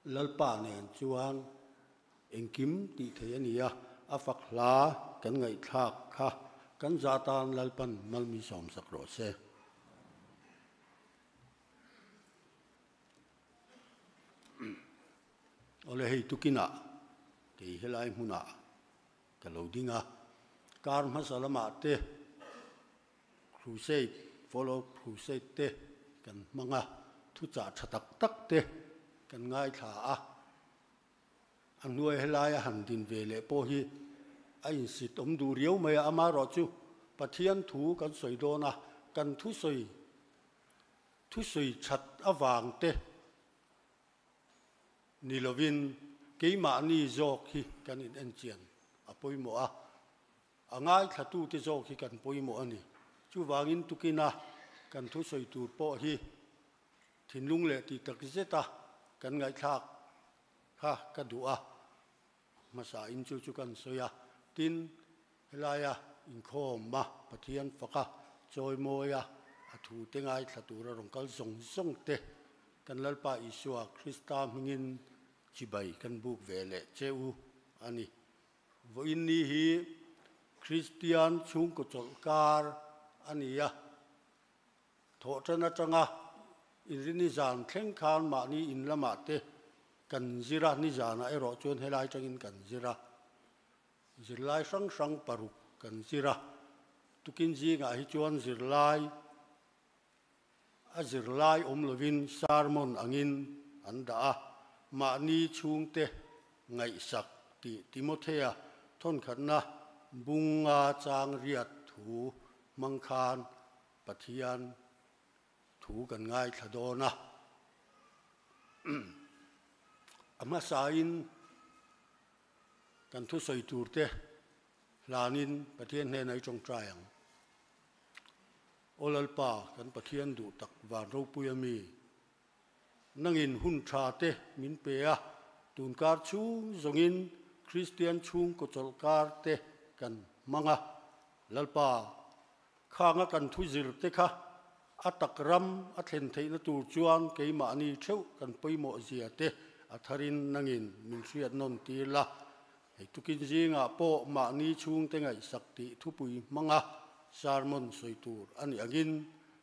Lalpa nen chuan engkim tih theih a ni a, a fak hla kan ngaihthlak kha kan za tan Lalpan malmi sawmsak rawh se. Awle hei tukinah kei helai hmunah ka lo ding a, kar hmasa lamah te Crusade, Follow Crusade te kan hmang a, thuchah tha tak tak te kan ngaithla a, a hnuai helaia han din ve leh pawh hi a insit awm duh riau mai a, amaherawhchu Pathian thu kan sawi dawn a, kan thusawi thusawi that avang te ni lovin keimahni zawk hi kan in enchian a pawimawh a, a ngaithlatute zawk hi kan pawimawh a ni. Chuvangin tukina kan thusawi tur pawh hi thinlung leh tih tak zeta kan ngaihthlak kha ka duh a, hmasa in chu chu kan sawi a, tin helaia inkhawm a Pathian faka chawimawi a a thute ngaithla tura rawn kal zawng zawng te kan Lalpa Isua Krista hmingin chibai kan buk ve leh che u a ni. Vawiin ni hi Kristian chhungkaw chawlh kar a ni a, Thawh tan atanga inrini zan thleng khan mahni in lamah te kan zir a, nizanah erawh chuan helai tangin kan zir a, zirlai hrang hrang paruk kan zir a, tukin zingah hi chuan zirlai a zirlai awm lovin sermon angin an dah a, mahni chhungte ngaihsak tih Timothea thawnkhatna bunga chang riat thu hmang khan Pathian thu kan ngaithla dawn a, a hmasain kan thusawi turte hlanin Pathian hnenah i tawngtai ang. Aw Lalpa, kan Pathian duh tak van ropui a mi, nangin hun tha te min pe a, tunkar chhung zawngin Kristian chhungkaw chawlhkar te kan hmang a, Lalpa, Khanga kan thu zir te kha a tak ram a thlen theihna tur chuan keimahni theuh kan pawimawh zia te a tharin nangin min hriat nawn tir la. Hei tukin zingah pawh mahni chhungte ngaihsak tih thupui hmanga sermon sawi tur a nih angin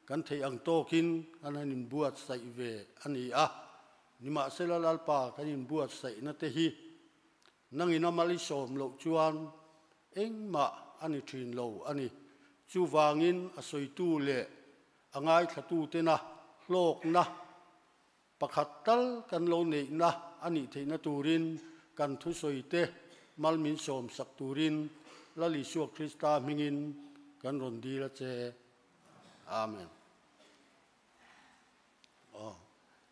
kan theih ang tawkin kan han inbuatsaih ve a ni a. Nimahsela Lalpa kan inbuatsaihna te hi Nangin a mal i sawm loh chuan engmah a ni thin lo a ni. Chuvangin a sawitu leh a ngaithlatutena hlawkna pakhat tal kan lo neihna a nih theihna turin kan thusawite mal min sawmsak turin Lal Isua Krista hmingin kan rawn dil a che. Amen. Aw,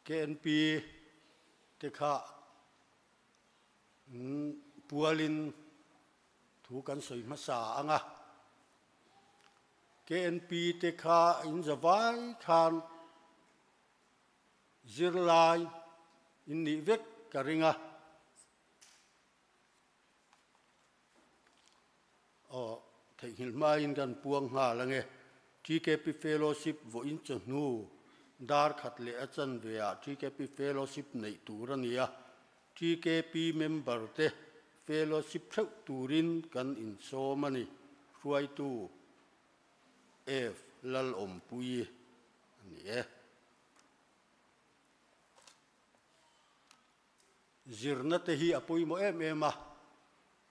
KNP te kha Pualin thu kan sawi hmasa ang a, KNP te kha in za vai khan zirlai in nih vek ka ring a. Aw, theihnghilh hmain kan puang nghal ang e. TKP Fellowship vawiin chawhnu dar khat leh a chanve ah TKP Fellowship neih tur a ni a. TKP member te Fellowship theuh turin kan insawm a ni. Hruaitu F Lalawmpuii a ni e. Zirna te hi a pawimawh em em a,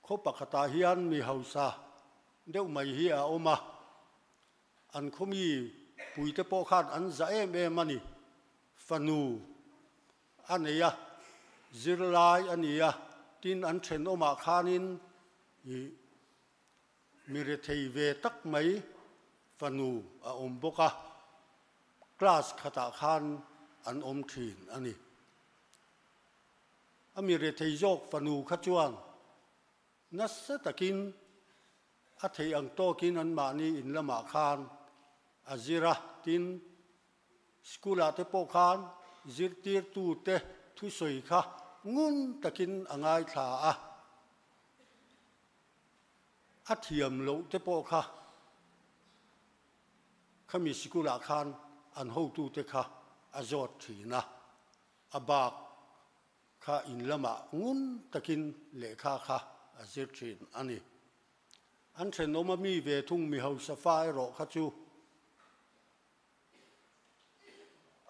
khaw pakhatah hian mi hausa deuh mai hi a awm a, an khaw mi puite pawh khan an za em em a ni. Fanu a nei a, zirlai a ni a, tin an thenawmah khanin ih mi rethei ve tak mai fanu a awm bawk a, class khatah khan an awm thin a ni. A mi rethei zawk fanu kha chuan nasa takin a theih ang tawkin anmahni in lamah khan a zir a, tin school ah te pawh khan zirtirtute thusawi kha ngun takin a ngaithla a, a thiam loh te pawh kha khami sikul ah khan an hotute kha a zawt thin a. A bak kha in lamah ngun takin lehkha kha a zir thin a ni. An thenawm a mi ve thung mi hausa fa erawh kha chu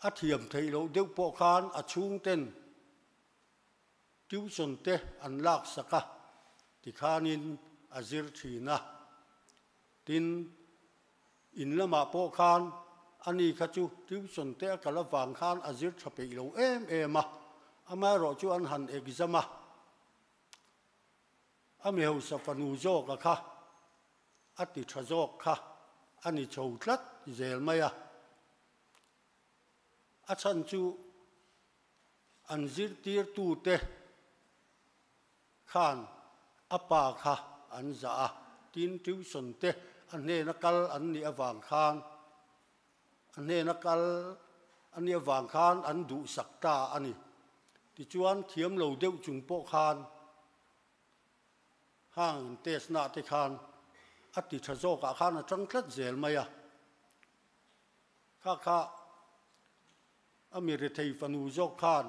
a thiam theih loh deuh pawh khan a chhungten tuition te an laksak a tikhanin a zir thin a. Tin, in lamah pawh khan ani kha chu tuition te a kal avang khan a zir tha peih lo em em a, amaherawh chu an han exam a. A mi hausa fanu zawka kha a ti tha zawk kha a ni chho tlat zel mai a. A chhan chu an zirtirtute khan a pa kha an zah a, tin tuition te a hnena kal an nih avang khan a hnena kal a nih avang khan an duhsak ta a ni. Tichuan thiam lo deuh chung pawh khan hang an test na te khan a ti tha zawkah khan a tang tlat zel mai a. Kha kha a mi rethei fanu zawk khan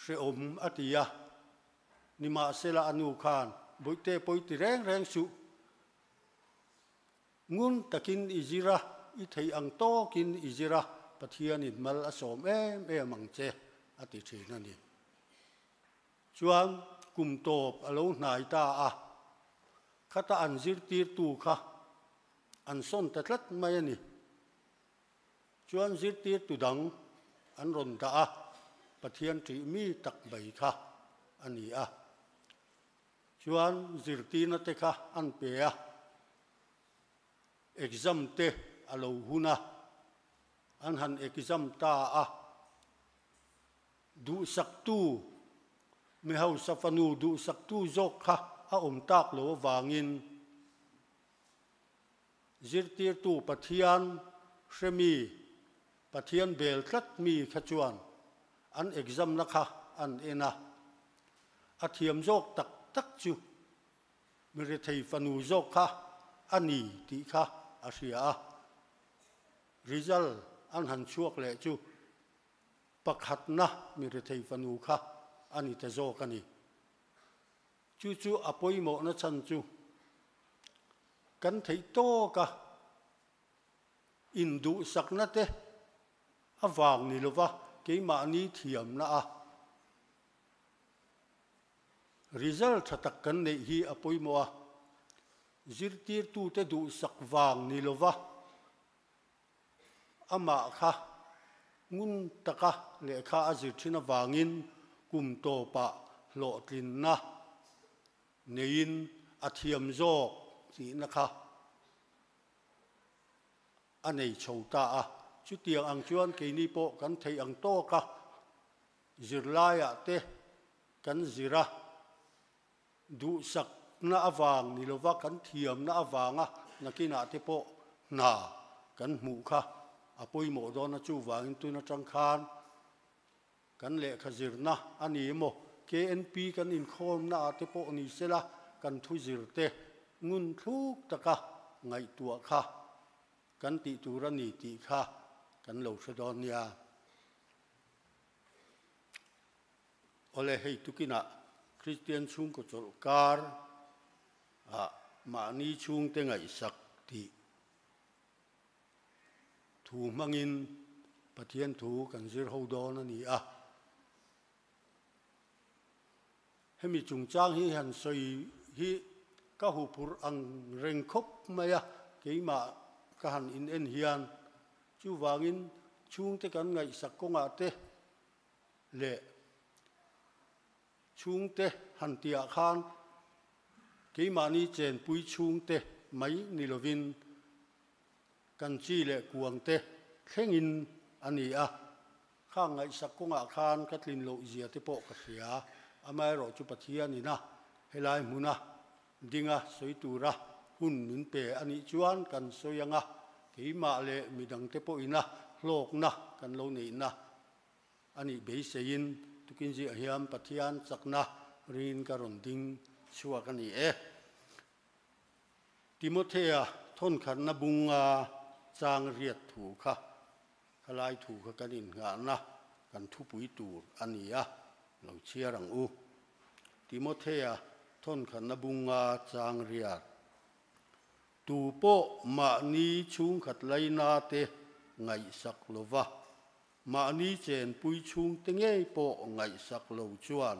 hrehawm a ti a, nimahsela a nu khan bawihte pawi ti reng reng suh. Ngun takin i zir a, i theih ang tawkin i zir a, Pathianin mal a sawm em em ang che, a ti thin a ni. Chuan kum tawp a lo hnai ta a, khata an zirtirtu kha an sawn ta tlat mai a ni. Chuan zirtirtu dang an rawn dah a, Pathian ṭih mi tak mai kha a ni a. Chuan zirtirna te kha an pe a, exam te a lo hun a, an han exam ta a. Duhsaktu, mi hausa fanu duhsaktu zawk kha a awm tak lo avangin zirtirtu Pathian hremi, Pathian bel tlat mi kha chuan an exam na kha an en a. A thiam zawk tak tak chu mi rethei fanu zawk kha a ni tih kha a hria a. Result an han chhuak leh chu pakhatna mi rethei fanu kha a ni ta zawk a ni. Chu chu a pawimawhna chhan chu kan theih tawk a, induhsakna te a vang ni lova keimahni thiamna a result tha tak kan neih hi a pawimawh a, zirtirtute duhsak vang ni lova amah kha ngun taka lehkha a zir thin avangin kum tawpah hlawhtlinna neiin a thiam zawk tihna kha a nei chho ta a. Chutiang ang chuan keini pawh kan theih ang tawk a, zirlaiah te kan zir a, duhsakna avang ni lova kan thiamna avanga nakinah te pawh hna kan hmuh kha a pawimawh dawn a, chuvangin tun atang khan kan lehkha zirna a ni emaw KNP kan inkhawmna ah te pawh ni sela kan thu zir te ngun thluk taka ngaihtuah kha kan tih tur a ni tih kha kan lo hre dawn nia. Awle hei tukinah Kristian chhungkaw chawlh kar ah mahni chhungte ngaihsak tih thu hmangin Pathian thu kan zir ho dawn a ni a. Hemi chungchang hi han sawi hi ka huphurh ang reng khawp mai a, keimah ka han in en hian chuvangin chhungte kan ngaihsak kawngah te leh chhungte han tihah khan keimahni chenpui chhungte mai ni lovin kan chi leh kuangte thlengin a ni a. Kha ngaihsak kawngah khan ka tlin loh zia te pawh ka hria. Amaherawh chu Pathianin a helai hmuna dinga sawi tura hun min pe a nih chuan kan sawi ang a, keimah leh midangte pawhina hlawkna kan lo neihna a nih beiseiin tukin ziah hian Pathian chakna ringin ka rawn ding chhuak a ni e. Timothea thawnkhatna bunga chang riat thu kha, khalai thu kha kan innghahna kan thupui tur a ni a. Lo chhiar ang u. Timothea thawnkhatna bunga chang riat. Tu pawh mahni chhungkhat laina te ngaihsak lova, mahni chenpui chhungte ngei pawh ngaihsak lo chuan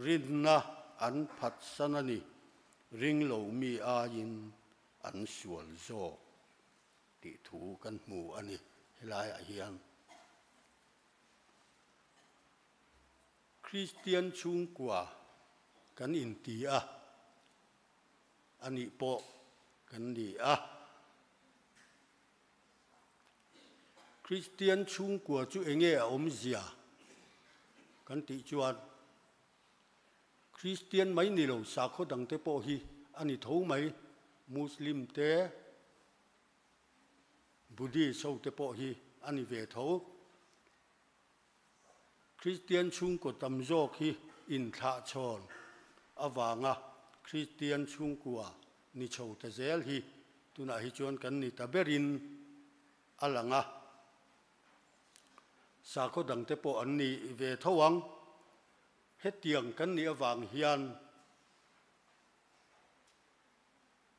rinna an phatsan a ni, ring lo mi aiin an sual zawk tih thu kan hmu a ni helaiah hian. Kristian chhungkua kan inti a, a nih pawh kan ni a. Kristian chhungkua chu enge a awmzia kan tih chuan Kristian mai ni lo sakhaw dangte pawh hi a ni tho mai, Muslim te, Buddhist ho te pawh hi a ni ve tho. Kristian chhungkaw tam zawk hi inthlahchhawn avanga Kristian chhungkua ni chho ta zel hi tunah hi chuan kan ni ta berin a lang a. Sakhaw dangte pawh an ni ve tho ang. Hetiang kan nih avang hian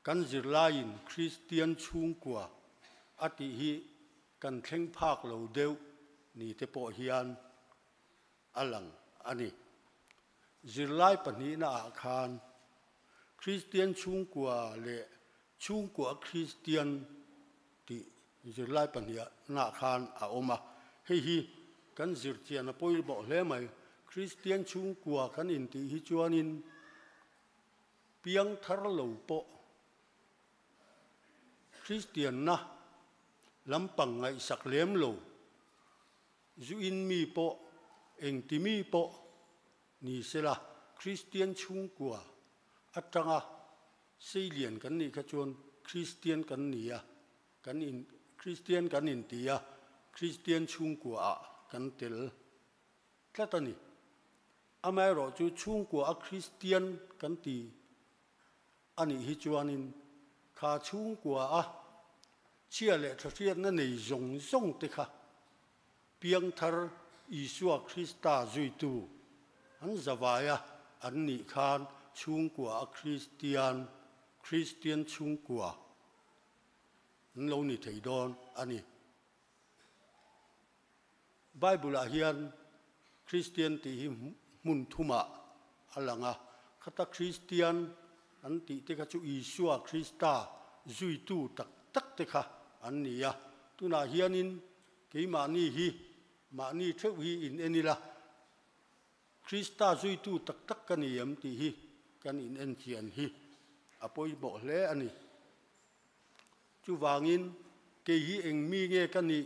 Kan zirlaiin Kristian chhungkua a tih hi kan thleng phak lo deuh ni te pawh hian a lang a ni. Zirlai pahnihna ah khan Kristian chhungkua leh chhungkua Kristian tih zirlai pahnihna ah khan a awm a. Hei hi kan zirchian a pawimawh hle mai. Kristian chhungkua kan intih hi chuanin Piang thar lo pawh Kristianna lampang ngaihsak lem lo, zu in mi pawh engti mi pawh ni sela Kristian chhungkua atanga seilian kan nih kha chuan Kristian kan ni a, kan in Kristian kan inti a, Kristian chhungkua ah kan tel tlat a ni. Amaherawhchu chhungkua a Kristian kan ti a nih hi chuanin kha chhungkua a chhia leh thahriatna nei zawng zawng te kha piangthar Isua Krista zuitu an zavai a an nih khan chhungkua a Kristian, Kristian chhungkua an lo ni thei dawn a ni. Bible-ah hian Kristian tih hi hmun thumah a lang a, khata Kristian an tih te kha chu Isua Krista zuitu tak tak te kha an ni a. Tunah hianin keimahni hi mahni theuh hi in en ila, Krista zuitu tak tak ka ni em tih hi kan in en chian hi a pawimawh hle a ni. Chuvangin kei hi eng mi nge ka nih?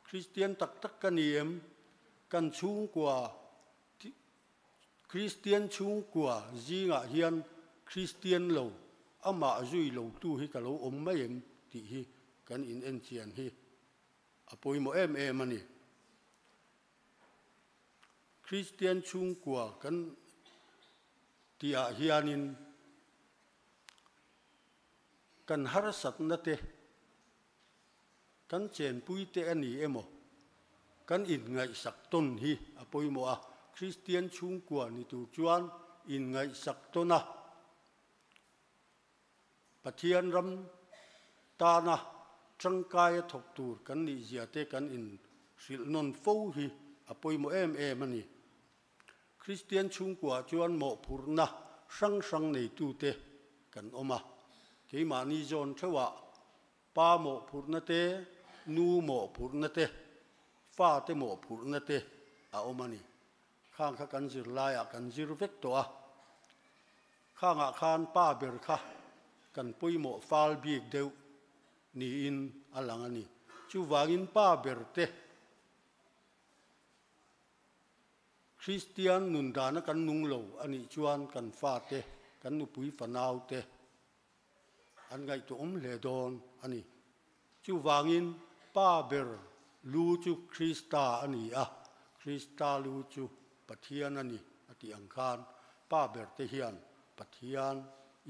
Kristian tak tak ka ni em? Kan chhungkua, Kristian chhungkua zingah hian Kristian lo, amah zui lotu hi ka lo awm mai em tih hi kan inenchian hi a pawimawh em em a ni. Kristian chhungkua kan tihah hianin kan harsatna te, Kan chenpui te a ni emaw? Kan inngaihsak tawn hi a pawimawh a, Kristian chhungkua ni tur chuan inngaihsak tawn a, Pathian ram tana tangkaia thawk tur kan nih zia te kan inhrilh nawn fo hi a pawimawh em em a ni. Kristian chhungkuaah chuan mawhphurhna hrang hrang neitute kan awm a, keimahni zawn theuhah Pa mawhphurhna te, nu mawhphurhna te, fate mawhphurhna te a awm a ni. Khang kha kan zir laiah kan zir vek tawh a. Khangah khan pa ber kha kan pawimawh fal bik deuh niin a lang a ni. Chuvangin pa ber te Kristian nun dana kan nung lo a nih chuan kan fate, kan nupui fanau te, An ngaihtuah awm hle dawn a ni. Chuvangin Pa ber lu chu Krista a ni a, Krista lu chu Pathian a ni a tih ang khan Pa ber te hian Pathian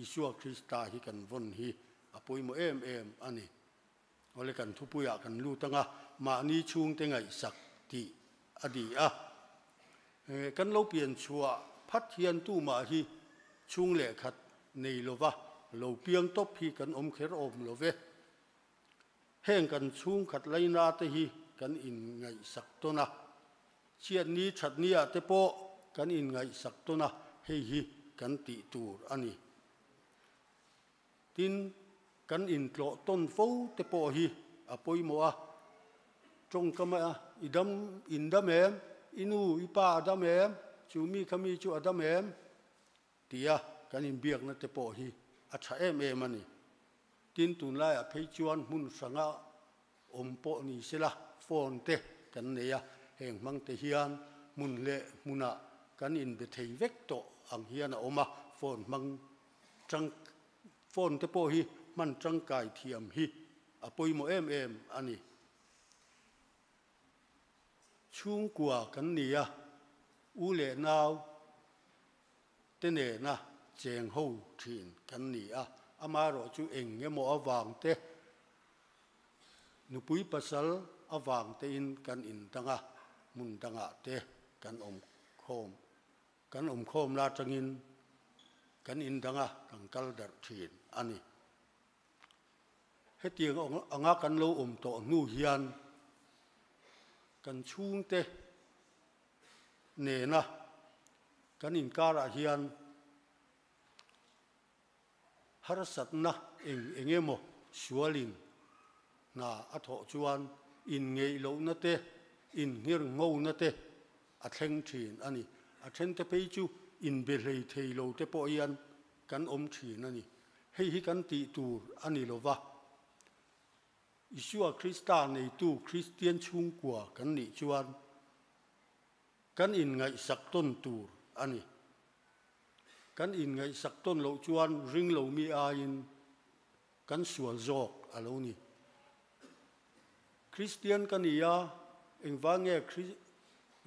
Isua Krista hi kan vawn hi a pawimawh em em a ni. Awle kan thupuiah kan lut anga mahni chhungte ngaihsak tih a ni a. Kan lo pian chhuah phat hian tumah hi chhung leh khat nei lova lo piang tawp hi kan awm kher awm lo ve. Heng kan chhungkhat laina te hi kan inngaihsak tawn a, chhiatni thatni ah te pawh kan inngaihsak tawn a, hei hi kan tih tur a ni. Tin, kan intlawh tawn fo te pawh hi a pawimawh a, tawngkam a i dam, in dam em? I nu, i pa a dam em? Chu mi kha mi chu a dam em? Tia kan inbiakna te pawh hi a tha em em a ni. Tin, tunlaiah phei chuan hmun hranga awm pawh ni sela phone te kan nei a, heng hmang te hian hmun leh hmunah kan inbe thei vek tawh ang hian a awm a, phone hmang tang phone te pawh hi hman tangkai thiam hi a pawimawh em em a ni. Chhungkua kan ni a, u leh nau te nena cheng ho thin kan ni a, amaherawhchu eng emaw avang te, nupui pasal avang tein kan indang a, hmun dangah te kan awm khawm, kan awm khawm la atangin kan indang a, kan kal darh thin a ni. Hetiang anga kan lo awm tawh hnu hian kan chhungte nena kan inkarah hian harsatna eng eng emaw sualin hna a thawh chuan inngeih lohna te, innghirnghona te a thleng thin a ni. A thente phei chu inbe hlei thei lo te pawh hian kan awm thin a ni. Hei hi kan tih tur a ni lo va. Isua Krista neitu Kristian chhungkua kan nih chuan kan inngaihsak tawn tur a ni. Kan inngaihsak tawn loh chuan ring lo mi aiin kan sual zawk a lo ni. Kristian ka ni a, engvang nge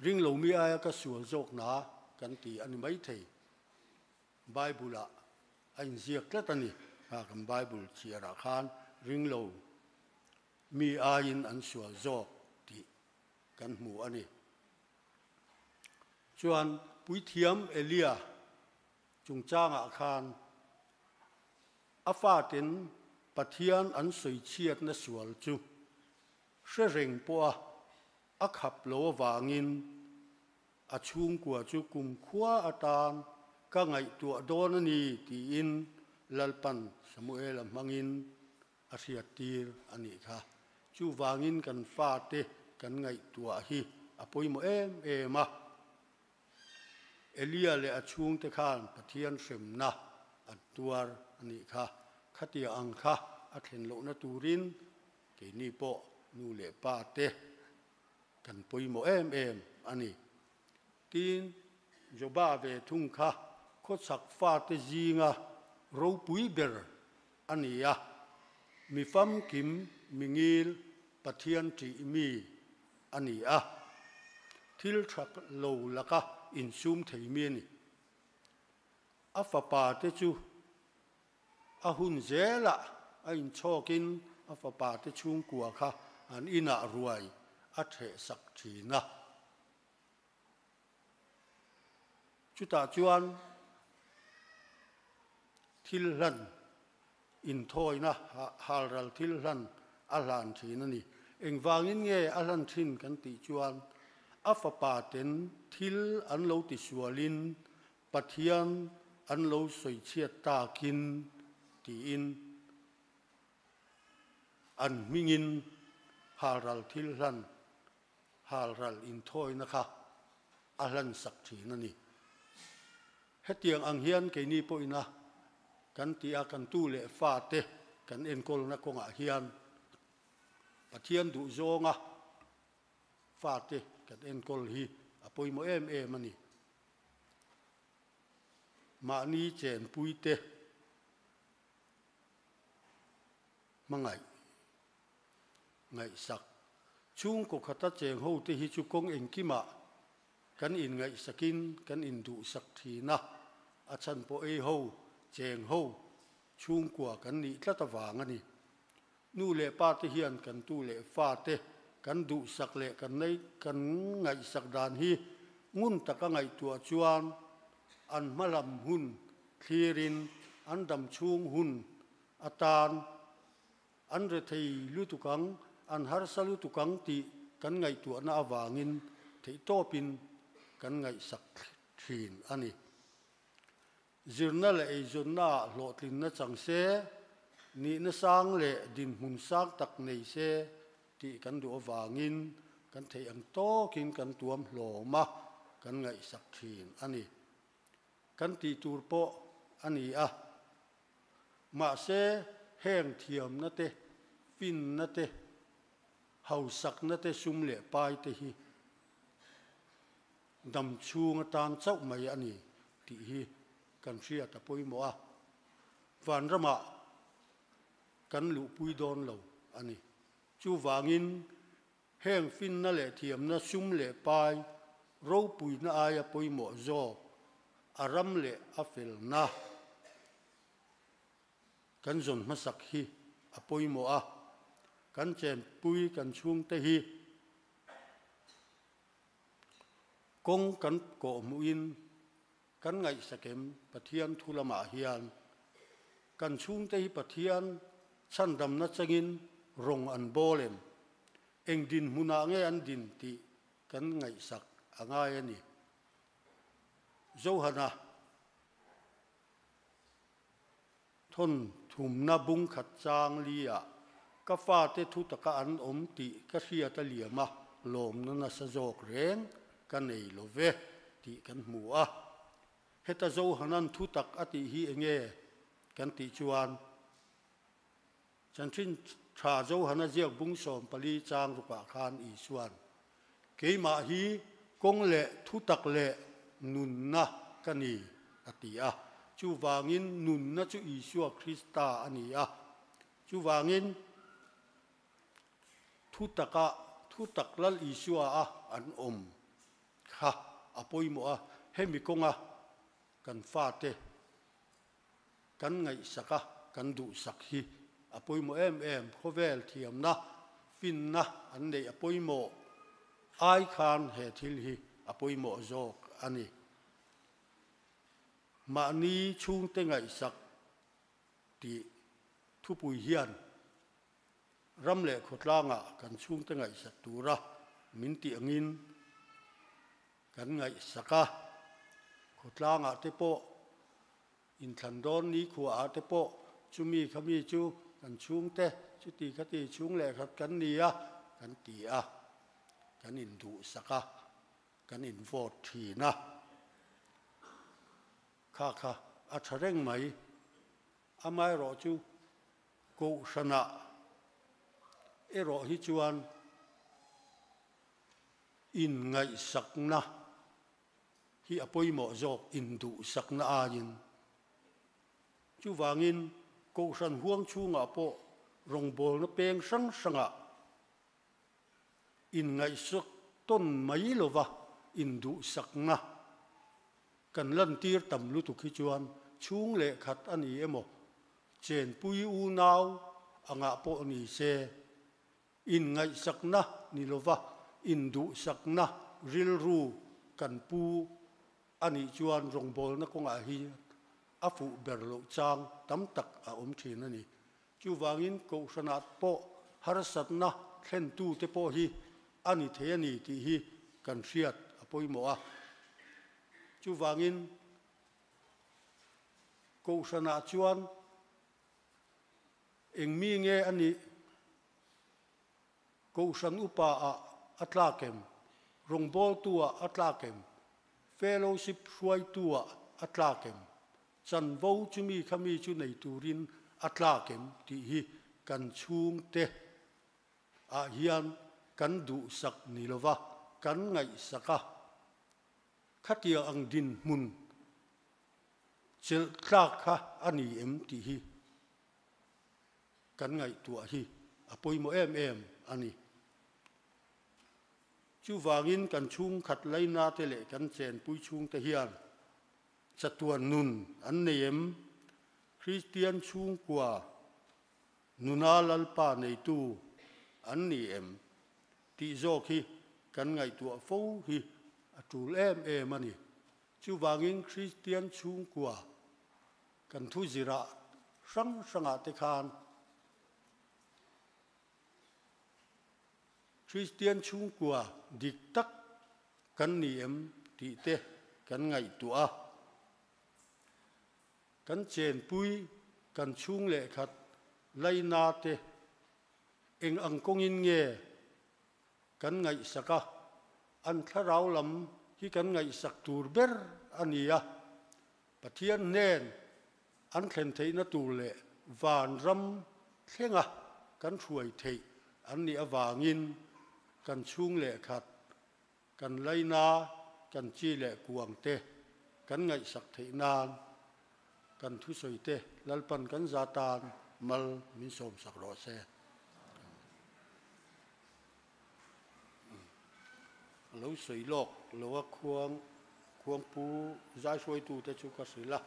ring lo mi aia ka sual zawk na kan ti a ni maithei. Bible-ah a inziak tlat a ni. Kha kan Bible chhiarah khan ringlo mi aiin an sual zawk tih kan hmu a ni. Chuan Puithiam Elia chungchangah khan a faten Pathian an sawichhiatna sual chu hre reng pawha a khap lo avangin A chhungkua chu kumkhua atan ka ngaihtuah dawn a ni tiin Lalpan Samuela hmangin a hriattir a nih kha. Chuvangin kan fate kan ngaihtuah hi a pawimawh em em a. Elia leh a chhungte khan Pathian hremna an tuar a nih kha. Khatia ang kha a thlen lohna turin keini pawh nu leh pa te Kan pawimawh em em a ni. Tin, Joba ve thung kha khawchhak fate zinga ropui ber a ni a, mi famkim, mi ngil, Pathian ṭih mi a ni a, thil ṭha lo laka insum thei mi a ni. A fapa te chu A hun zelah a inchhawkin a fapate chhungkua kha an inah ruai a thehsak thin a. Chutah chuan thil hlan inthawina halral thil hlan a hlan thin a ni. Engvangin nge a hlan thin kan tih chuan a fapaten thil an lo tisualin Pathian an lo sawichhiat takin tiin an hmingin halral thil hlan, halral inthawina kha a hlansak thin a ni. Hetiang ang hian keini pawhina kan tih a, kan tu leh fate kan enkawlna kawngah hian Pathian duhzawnga fate kan enkawl hi a pawimawh em em a ni. Mahni chenpuite hmangaih ngaihsak chhungkaw khata cheng hote hi chu kawng engkimah kan inngaihsakin kan induhsak thin a, a chhan pawh ei ho, cheng ho chhungkua kan nih tlat avang a ni. Nu leh pa te hian kan tu leh fa te kan duhsak leh kan nei kan ngaihsak dan hi ngun taka ngaihtuah chuan an hmalam hun thlirin an damchhung hun atan an rethei lutuk ang, an harsa lutuk ang tih kan ngaihtuahna avangin theihtawpin kan ngaihsak thin a ni. Zirna leh eizawnnaah hlawhtlinna chang se, nihna sang leh dinhmun sang tak nei se tih kan duh avangin kan theih ang tawkin kan tuam hlawm a, kan ngaihsak thin a ni. Kan tih tur pawh a ni a. Mahse, heng thiamna te, finna te, hausakna te, sum leh pai te hi Dam chhung atan chauh mai a ni tih hi kan hriat a pawimawh a, vanramah kan luhpui dawn lo a ni. Chuvangin heng finna leh thiamna sum leh pai ropuina aia pawimawh zawk a ram leh a felna kan zawn hmasak hi a pawimawh a, kan chenpui kan chhungte hi Kawng kan kawh hmuhin kan ngaihsakem Pathian thu lamah hian kan chhungte hi Pathian chhandamna chengin rawng an bawl em? Eng dinhmunah nge an din tih kan ngaihsak a ngai a ni. Johana Thawn thumna bung khat chang li ah ka fate thu taka an awm tih ka hriat a liam a, lawmna nasa zawk reng ka nei lo ve tih kan hmu a. Heta Johanan thu tak a tih hi enge kan tih chuan Chanchin tha Johana ziak bung 14 chang rukah khan Isuan, Keimah hi kawng leh thutak leh nunna ka ni, a ti a. Chuvangin nunna chu Isua Krista a ni a. Chuvangin thutaka thutak Lal Isua a an awm kha a pawimawh a, hemi kawnga kan fate kan ngaihsak a, kan duhsak hi a pawimawh em em. Khawvel thiamna, finna an neih a pawimawh ai khan he thil hi a pawimawh zawk a ni. Mahni chhungte ngaihsak tih thupui hian ram leh khawtlangah kan chhungte ngaihsak tura min tih angin kan ngaihsak a, khawtlangah te pawh inthlan dawn nikhuaah te pawh chumi khami chu kan chhungte chuti khati chhung leh khat kan ni a kan ti a, kan induhsak a, kan in vote thin a, kha kha a tha reng mai. Amaherawhchu Kohhranah erawh hi chuan Inngaihsakna hi a pawimawh zawk induhsakna aiin. Chuvangin Kohhran huang chhungah pawh rawngbawlna peng hrang hrangah inngaihsak tawn mai lova induhsakna kan lantir tam lutuk hi chuan chhung leh khat a ni emaw, chenpui unau angah pawh ni se, Inngaihsakna ni lova induhsakna rilru kan pu a nih chuan rawngbawlna kawngah hi a fuh ber loh chang tam tak a awm thin a ni. Chuvangin Kohhranah pawh harsatna thlentute pawh hi a ni thei a ni tih hi kan hriat a pawimawh a. Chuvangin Kohhranah chuan Eng mi nge a nih? Kohhran upa ah a tlak em? Rawngbawltu ah a tlak em? Fellowship hruaitu ah a tlak em? Chanvo chu mi kha mi chu nei turin a tlak em? Tih hi kan chhungte ah hian kan duhsak ni lova kan ngaihsak a. Khatiang ang dinhmun Chelh tlak kha a ni em tih hi kan ngaihtuah hi a pawimawh em em a ni. Chuvangin kan chhungkhat laina te leh kan chenpui chhungte hian chatuan nun an nei em? Kristian chhungkua nuna Lalpa neitu an ni em tih zawk hi kan ngaihtuah fo hi a tul em em a ni. Chuvangin Kristian chhungkua kan thu zirah hrang hrangah te khan Kristian chhungkua dik tak kan ni em tih te kan ngaihtuah a. Kan chenpui kan chhung leh khat laina te eng ang kawngin nge kan ngaihsak a, an thlarau lam hi kan ngaihsak tur ber a ni a, Pathian hnen an thlen theihna tur leh vanram thlenga kan hruai theih an nih avangin kan chhung leh khat, kan laina, kan chi leh kuang te kan ngaihsak theih nan kan thusawi te Lalpan kan za tan mal min sawmsak rawh se. A lo sawi lawk lo a khuang khuangpu zai hruaitute chu ka hrilh a.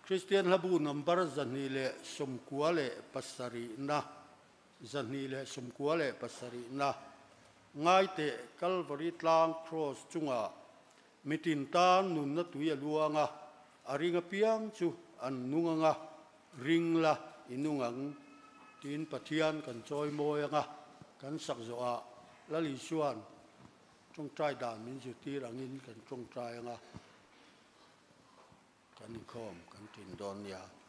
Kristian hlabu number 297na, 297na, Ngaiteh Kalvari tlang Kraws chungah mitin tan nunna tui a luang a, a ring apiang chu an nung ang a, ring la i nung ang tiin Pathian kan chawi mawi ang a, kan sak zawhah Lal Isua'n tawngtai dan min zirtir angin kan tawngtai ang a, kan inkhawm kan tin dawn nia.